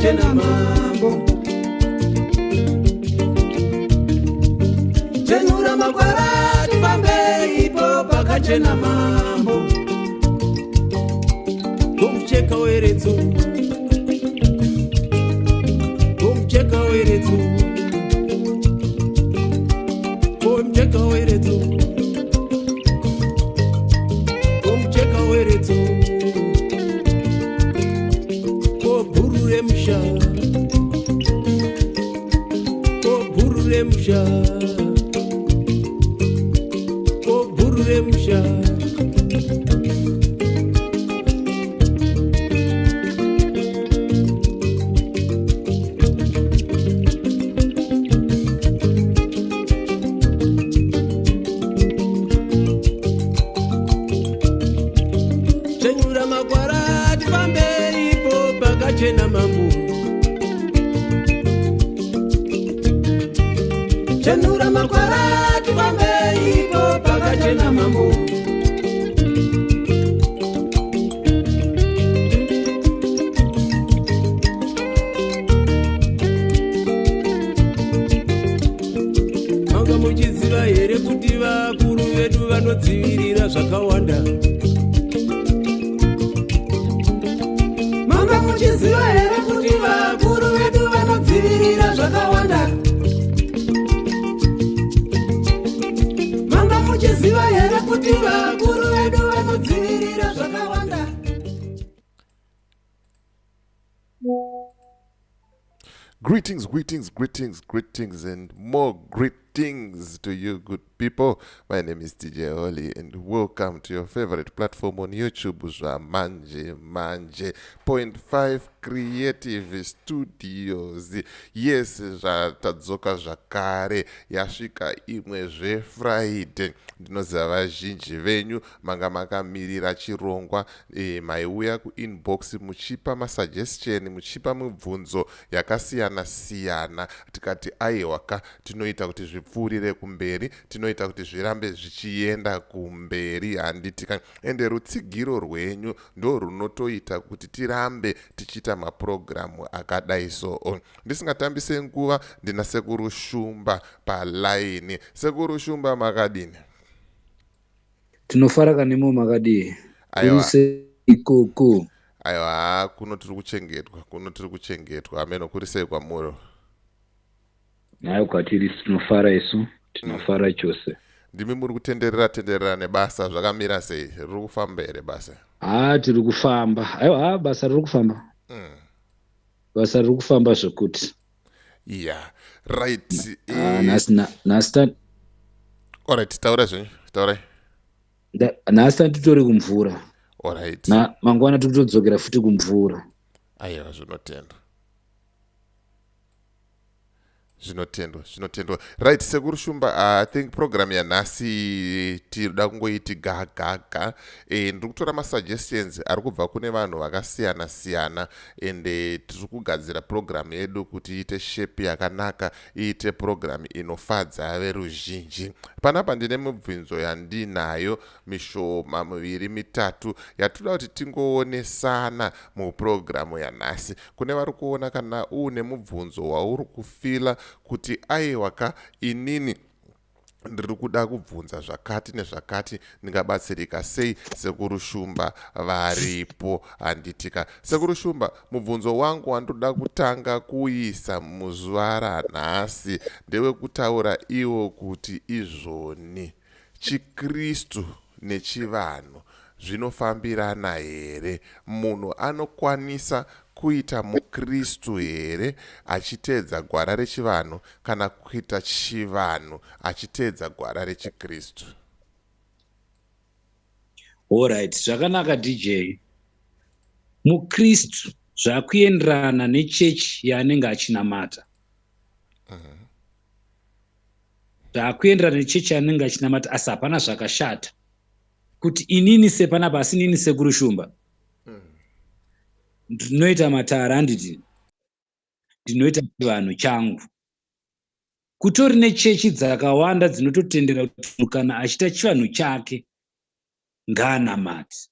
Pakachena mambo. Chenura makwara tifambe ipo pakachena mambo. Gomucheka weretso, gomucheka weretso, gomucheka weretso, gomucheka weretso, kobhuru remusha, kobhuru remusha, kobhuru remusha. Chenyura makwara tifambe ipo pakachena mambo. Chenura makwara tifambe ipo pakachena mambo. Manga muchiziva here kuti vakuru vedu vanodzivirira zvakawanda? Manga muchiziva here kuti vakuru vedu vanodzivirira zvakawanda? Manga muchiziva here kuti vakuru vedu vanodzivirira zvakawanda? Greetings, greetings, greetings, greetings, and more greetings to you, good people. My name is DJ Holly, and welcome to your favorite platform on YouTube, Zvamanje Manje Point 5 Creative Studios. Yes, zvatadzoka zvakare, yasvika imwe zveFriday. Ndinoziva vazhinji venyu manga makamirira chirongwa maiuya kuinbox muchipa masuggestion, muchipa mibvunzo yakasiyana siyana, tikati aiwa ka, tinoita kuti zvipfuurire kumberi, tinoita kuti zvirambe zvichienda kumberi, handiti ka? Ende rutsigiro rwenyu ndo runotoita kuti tirambe tichiita mapurogiramu akadai. So ndisingatambise nguva, ndina Sekuru Shumba palaini. Sekuru Shumba, makadini? Tinofara kanemo, makadii? Aiwa. Ikoko. Aiwa, kuno tiri kuchengetwa, kuno tiri kuchengetwa. Hameno kuri sei kwamuri? Nayo kwatiri tinofara isu, tinofara chose. Ndimi muri kutenderera tenderera nebasa, zvakamira sei? Riri kufamba here basa? Haa, tiri kufamba. Aiwa, haa, basa riri kufamba. Basa riri kufamba zvekuti. Yeah, right. Nhasi nhasi Alright, taura zvenyu, taurai. Nhasi tanditori kumvura. Alright. Na mangwana tiri kutodzokera futi kumvura. Aiwa, zvinotendwa, zvinotendwa, zvinotendwa. Right, Sekuru Shumba, I think program yanhasi tinoda kungoiti ga ga ga. Ndiri kutora masuggestions ari kubva kune vanhu vakasiyana siyana, ende tiri kugadzira program yedu kuti iite shape yakanaka, iite program inofadza veruzhinji. Panapa ndine mibvunzo yandinayo mishoma, miviri, mitatu, yatoda kuti tingoonesana mupurogiramu yanhasi. Kune vari kuona, kana uune mubvunzo wauri kufeela kuti aiwa ka, inini ndiri kuda kubvunza zvakati nezvakati, ndingabatsirika sei? Sekuru Shumba varipo, handitika? Sekuru Shumba, mubvunzo wangu wandoda kutanga kuisa muzuva ranhasi ndewekutaura iwo kuti izvoni chiKristu nechivanhu zvinofambirana here? Munhu anokwanisa kuita muKristu here achiteedza gwara rechivanhu, kana kuita chivanhu achiteedza gwara rechiKristu? Alright, zvakanaka DJ. Mukristu zvakuenderana nechechi yaanenge achinamata. Zvakuenderana nechechi yaanenge achinamata, asi hapana zvakashata kuti inini sepanapa, asi inini Sekuru Shumba ndinoita matara, handiti? Ndinoita chivanhu changu. Kutori nechechi dzakawanda dzinototendera kuti munhu kana achiita chivanhu chake ngaanamati.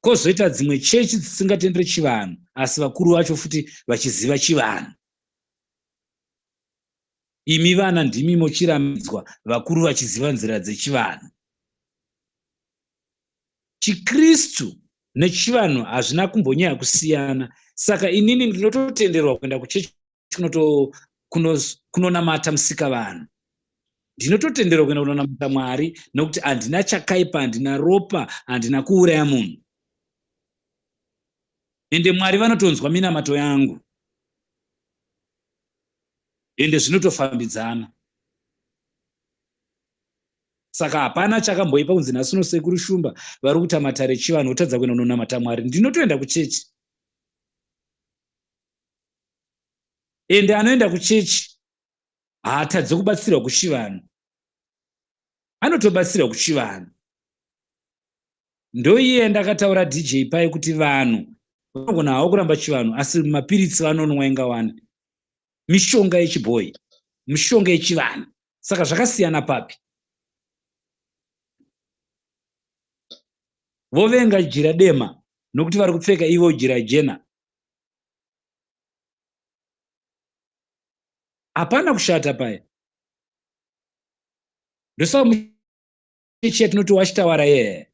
Kozoita dzimwe chechi dzisingatendere chivanhu asi vakuru vacho futi vachiziva chivanhu. Imi vana ndimi mochirambidzwa vakuru vachiziva nzira dzechivanhu. ChiKristu nechivanhu hazvina kumbonyanya kusiyana saka inini ndinototenderwa kuenda kuchechi kunonamata musikavanhu. Ndinototenderwa kuenda kunonamata Mwari nokuti handina chakaipa, handina ropa, handina kuuraya munhu. Ende Mwari vanotonzwa minamato yangu. Ende zvinotofambidzana. Saka hapana chakamboipa kunzi nhasi uno sekuru Shumba vari kuita matare echivanhu votadza kuenda kunonamata Mwari. Ndinotoenda kuchechi. Ende anoenda kuchechi haatadze kubatsirwa kuchivanhu. Anotobatsirwa kuchivanhu. Ndoiye yandakataura DJ paye kuti vanhu vanogona havo kuramba chivanhu asi mapiritsi vanonwa inga wani. Mishonga yechibhoyi, mishonga yechivanhu. Saka zvakasiyana papi? Vovenga jira dema nokuti vari kupfeka ivo jira jena. Hapana kushata paya. Ndosaka chechi yatinoti wachitawara yee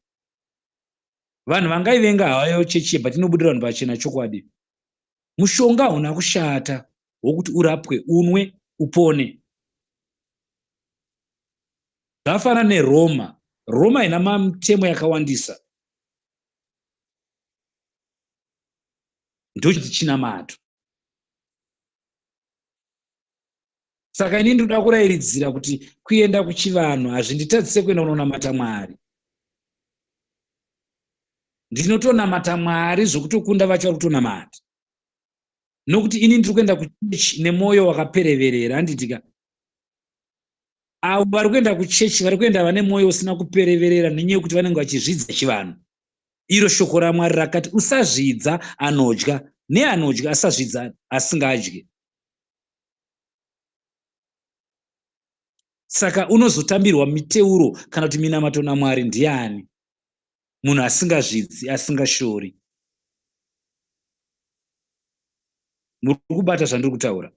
vanhu vangaivenga hayo chechi but inobudira vanhu pachena chokwadi mushonga hauna kushata wokuti urapwe unwe upone zvafana neroma roma ina mamutemo yakawandisa ndochinzi chinamato Saka ini ndinoda kurairidzira kuti kuenda kuchivanhu hazvinditadzise kuenda kunonamata Mwari. Ndinotonamata Mwari zvokutokunda vacho vari kutonamata. Nokuti ini ndiri kuenda kuchechi nemwoyo wakapereverera handitika. Avo vari kuenda kuchechi vari kuenda vane mwoyo usina kupereverera nenyaya yekuti vanenge vachizvidza chivanhu. Iro shoko raMwari rakati usazvidza anodya neanodya asazvidza asingadye. Saka unozotambirwa miteuro kana kuti minamato naMwari ndiani? Munhu asingazvidzi, asingashori. Muri kubata zvandiri kutaura?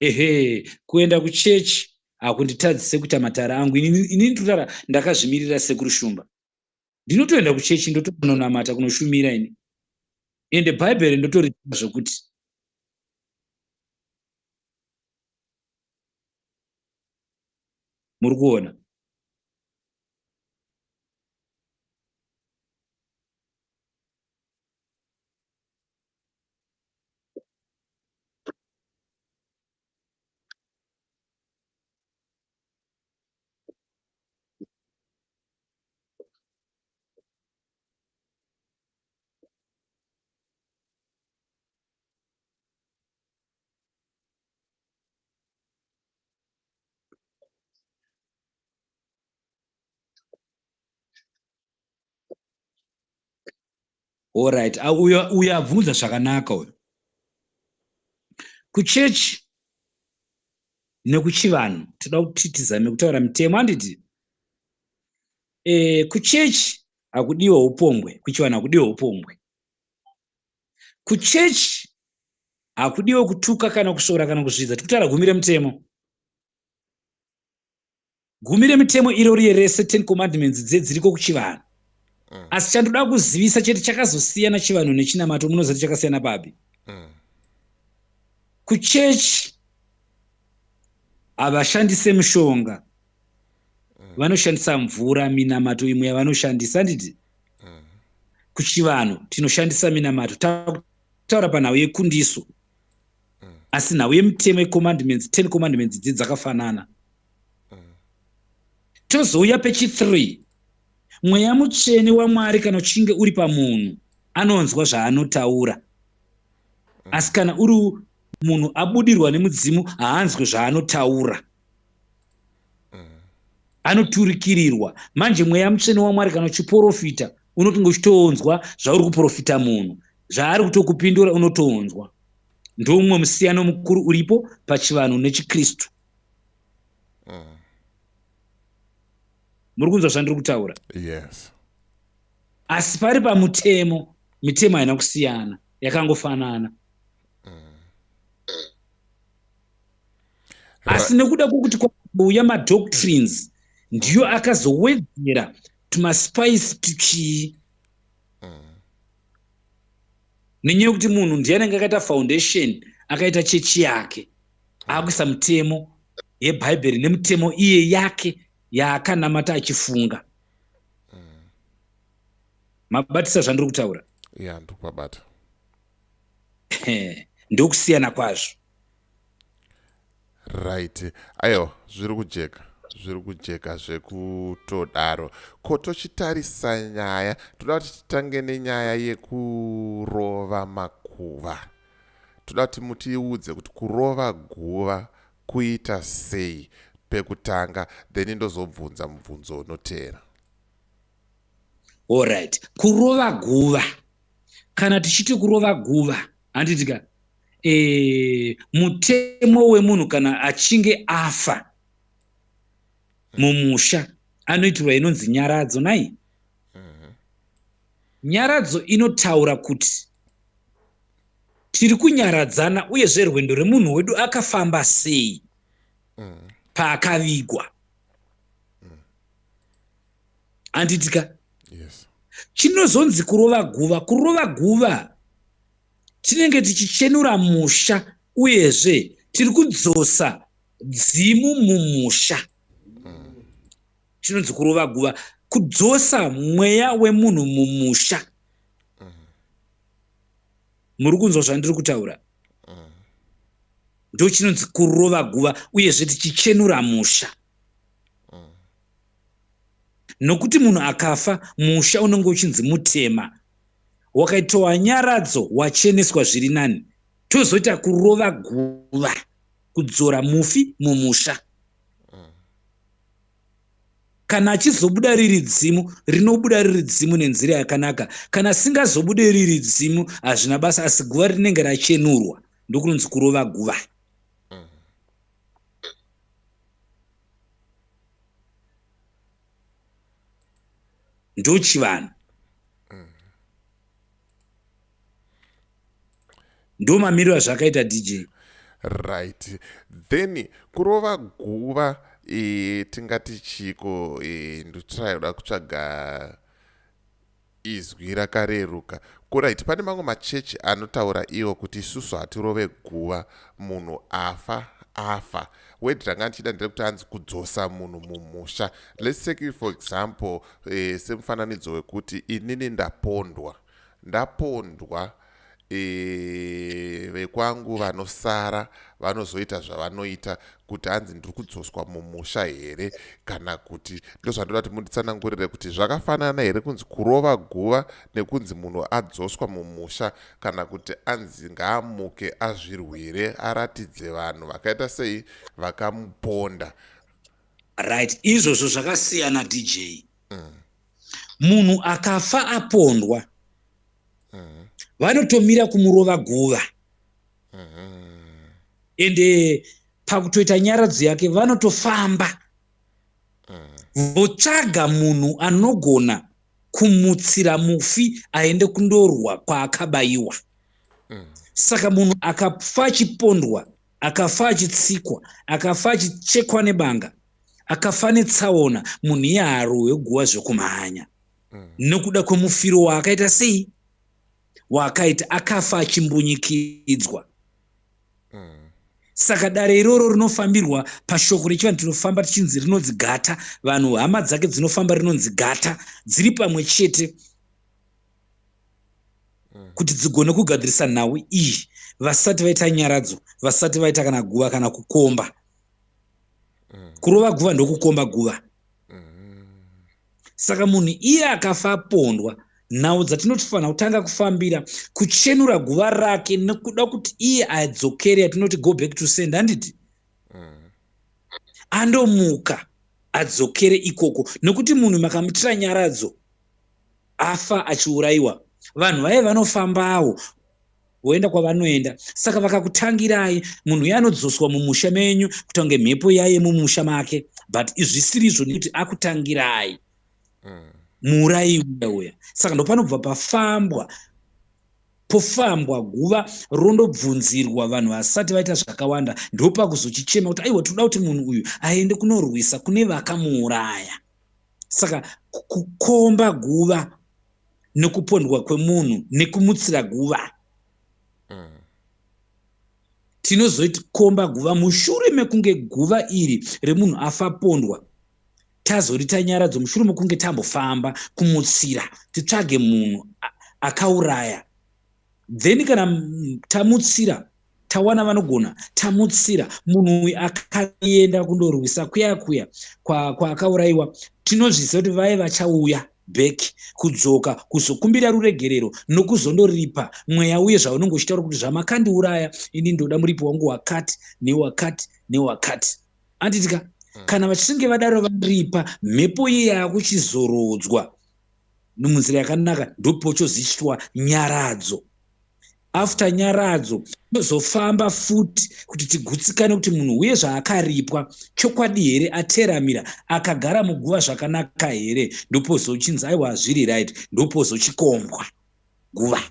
Ehe, kuenda kuchechi hakunditadzise kuita matare angu. Inini ndinotaura ndakazvimirira sekuru Shumba. Ndinotoenda kuchechi ndotononamata kunoshumira ini. Ende bhaibheri ndotoriziva zvekuti muri kuona. Alright, ah, uyo uyo abvunza zvakanaka uyo. Kuchechi nekuchivanhu toda kuti tizame kutaura mitemo handiti? E, kuchechi hakudiwe upombwe, kuchivanhu hakudiwe upombwe. Kuchechi hakudiwe kutuka kana kusvora kana kuzvidza, tikutaura gumi remutemo. Gumi remitemo iro riye rese ten commandments dze dziriko kuchivanhu. Asi chandoda kuzivisa chete chakazosiyana chivanhu nechinamato munoziva kuti chakasiyana papi? Kuchechi havashandise mushonga. Vanoshandisa mvura minamato imwe yavanoshandisa handiti? Kuchivanhu tinoshandisa minamato takutaura panhau yekundiso. Asi nhau yemitemo yecommandments 10 commandments idzi dzakafanana. Tozouya pechi 3 mweya mutsvene waMwari kana uchinge uri pamunhu anonzwa zvaanotaura. Asi kana uri munhu abudirwa nemudzimu haanzwe zvaanotaura. Anoturikirirwa. Manje mweya mutsvene waMwari kana uchiporofita unotinge uchitonzwa zvauri kuporofita munhu. Zvaari kutokupindura unotonzwa. Ndoumwe musiyano mukuru uripo pachivanhu nechiKristu. Muri kunzwa zvandiri kutaura? Yes. Asi pari pamutemo, mitemo haina kusiyana, yakangofanana. Asi nekuda kwokuti kwauya madoctrines ndiyo akazowedzera tumaspice tuchii. Nenyaya yekuti munhu ndiye anenge akaita foundation, akaita chechi yake, akuisa mutemo yebhaibheri nemutemo iye yake yaakanamata achifunga. Mabatisa zvandiri kutaura? Ya, ndikupabata. Ndokusiyana kwazvo. Right, aiwa, zviri kujeka, zviri kujeka zvekutodaro. Ko tochitarisa nyaya, toda kuti titange nenyaya yekurova makuva. Toda kuti mutiudze kuti kurova guva kuita sei pekutanga, then ndozobvunza mubvunzo unoteera. Alright, kurova guva, kana tichiti kurova guva, handiti ka, mutemo wemunhu kana achinge afa mumusha anoitirwa inonzi nyaradzo. Nai nyaradzo inotaura kuti tiri kunyaradzana, uyezve rwendo remunhu wedu akafamba sei paakavigwa, handiti ka? Yes. Chinozonzi kurova guva, kurova guva tinenge tichichenura musha, uyezve tiri kudzosa dzimu mumusha. Chinonzi kurova guva kudzosa mweya wemunhu mumusha. Muri kunzwa zvandiri kutaura? Ndo chinonzi kurova guva, uyezve tichichenura musha, nokuti munhu akafa musha unenge uchinzi mutema. Wakaitwa nyaradzo, wacheneswa zviri nani, tozoita kurova guva kudzora mufi mumusha. Kana achizobuda riri dzimu, rinobuda riri dzimu nenzira yakanaka. Kana singazobude riri dzimu, hazvina basa, asi guva rinenge rachenurwa. Ndokunonzi kurova guva. Ndochivanhu, ndo mamiriro azvakaita, DJ. Right, then kurova guva, tingati chiko? Ndotry kuda kutsvaga izwi rakareruka. Kuright, pane mamwe machechi anotaura iwo kuti isusu hatirove guva, munhu afa afa. Word ranga ndichida nderekuti anzi kudzosa munhu mumusha. Let's take it for example, semufananidzo wekuti inini ndapondwa, ndapondwa, vekwangu vanosara vanozoita zvavanoita kuti hanzi ndiri kudzoswa mumusha here, kana kuti ndozvandoda kuti munditsanangurire kuti zvakafanana here kunzi kurova guva nekunzi munhu adzoswa mumusha, kana kuti anzi ngaamuke azvirwire, aratidze vanhu vakaita sei vakamuponda. Right, izvozvo zvakasiyana, DJ. Munhu akafa apondwa, vanotomira kumurova guva, ende pakutoita nyaradzo yake vanotofamba votsvaga munhu anogona kumutsira mufi aende kundorwa kwaakabayiwa. Saka munhu akafa achipondwa, akafa achitsikwa, akafa achichekwa nebanga, akafa netsaona, munhu iye haarohwe guva zvekumhanya nekuda kwemufiro waakaita sei, waakaita, akafa achimbunyikidzwa. Saka dare iroro rinofambirwa pashoko rechivanhu, tinofamba tichinzi rinonzi gata. Vanhu, hama dzake dzinofamba, rinonzi gata, dziri pamwe chete kuti dzigone kugadzirisa nhau iyi vasati vaita nyaradzo, vasati vaita kana guva kana kukomba. Kurova guva ndokukomba guva. Saka munhu iye akafa apondwa, nhau dzatinotofanira kutanga kufambira kuchenura guva rake nekuda kuti iye adzokere, yatinoti go back to send, handiti? Andomuka adzokere ikoko, nekuti munhu makamutira nyaradzo afa achiurayiwa, vanhu vaye vanofambawo voenda kwavanoenda. Saka vakakutangirai, munhu uye anodzoswa mumusha menyu kuita kunge mhepo yaye mumusha make, but izvisirizvo nekuti akutangirai. Muurayi uya uya. Saka ndopanobva pafambwa, pofambwa guva rondobvunzirwa vanhu vasati vaita zvakawanda, ndopakuzochichema kuti aiwa, tinoda kuti munhu uyu aende kunorwisa kune vakamuuraya. Saka kukomba guva nekupondwa kwemunhu nekumutsira guva, tinozokomba guva mushure mekunge guva iri remunhu afa pondwa tazorita nyaradzo, mushure mekunge tambofamba kumutsira titsvage munhu akauraya. Then kana tamutsira, tawana vanogona, tamutsira munhu uyu akaenda kundorwisa kuya kuya kwaakaurayiwa, tinozviziva kuti vaye vachauya back kudzoka kuzokumbira ruregerero nokuzondoripa mweya uye zvaunenge uchitaura kuti zvamakandiuraya, ini ndoda muripo wangu wakati newakati newakati, anditika? Kana vachinge vadaro varipa, mhepo iye yakuchizorodzwa munzira yakanaka, ndopochozichitwa nyaradzo. After nyaradzo tozofamba futi kuti tigutsikane kuti munhu uye zvaakaripwa chokwadi here, ateramira akagara muguva zvakanaka here. Ndopozochinzi aiwa, zviri right, ndopozochikombwa guva.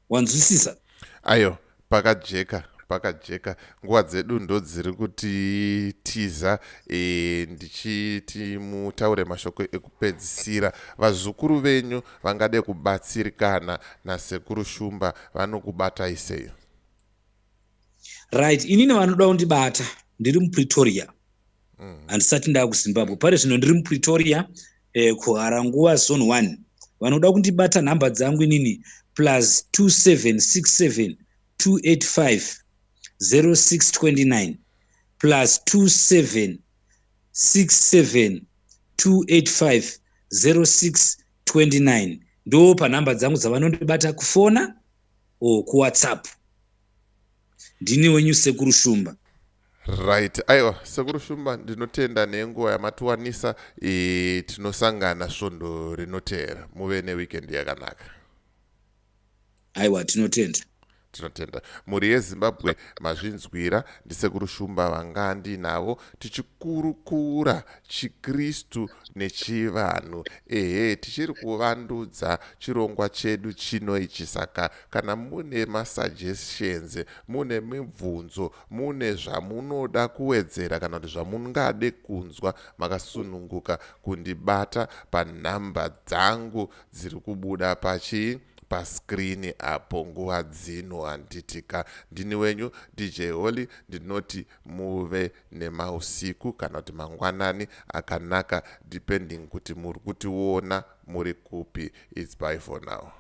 Wanzwisisa? Ayo, pakajeka, pakajeka. Nguva dzedu ndo dziri kutitiza. Ndichiti mutaure mashoko ekupedzisira. Vazukuru venyu vangade kubatsirikana naSekuru Shumba, vanokubatai sei? Right, inini vanoda kundibata, ndiri muPretoria. Handisati ndaa kuZimbabwe pari zvino, ndiri muPretoria, kuHaranguva Zone 1. Vanoda kundibata, nhamba dzangu inini plus 2767 285 0629, plus 2767 285 0629, ndo panhamba dzangu dzavanondibata kufona o kuWhatsApp. Ndini wenyu Sekuru Shumba. Right, aiwa, Sekuru Shumba, ndinotenda nenguva yamatiwanisa. Tinosangana svondo rinoteera. Muve neweekend yakanaka. Aiwa, tinotenda. Tinotenda. Mhuri yeZimbabwe, mazvinzwira, ndiSekuru Shumba vanga ndinavo tichikurukura chiKristu nechivanhu. Ehe, tichiri kuvandudza chirongwa chedu chino ichi, saka kana mune masuggestions, mune mibvunzo, mune zvamunoda kuwedzera kana kuti zvamungade kunzwa, makasununguka kundibata panhamba dzangu dziri kubuda pachi paskrini apo nguva dzino, handitika? Ndini wenyu DJ Holly. Ndinoti muve nemausiku kana kuti mangwanani akanaka, depending kuti muri kutiona muri kupi. It's bye for now.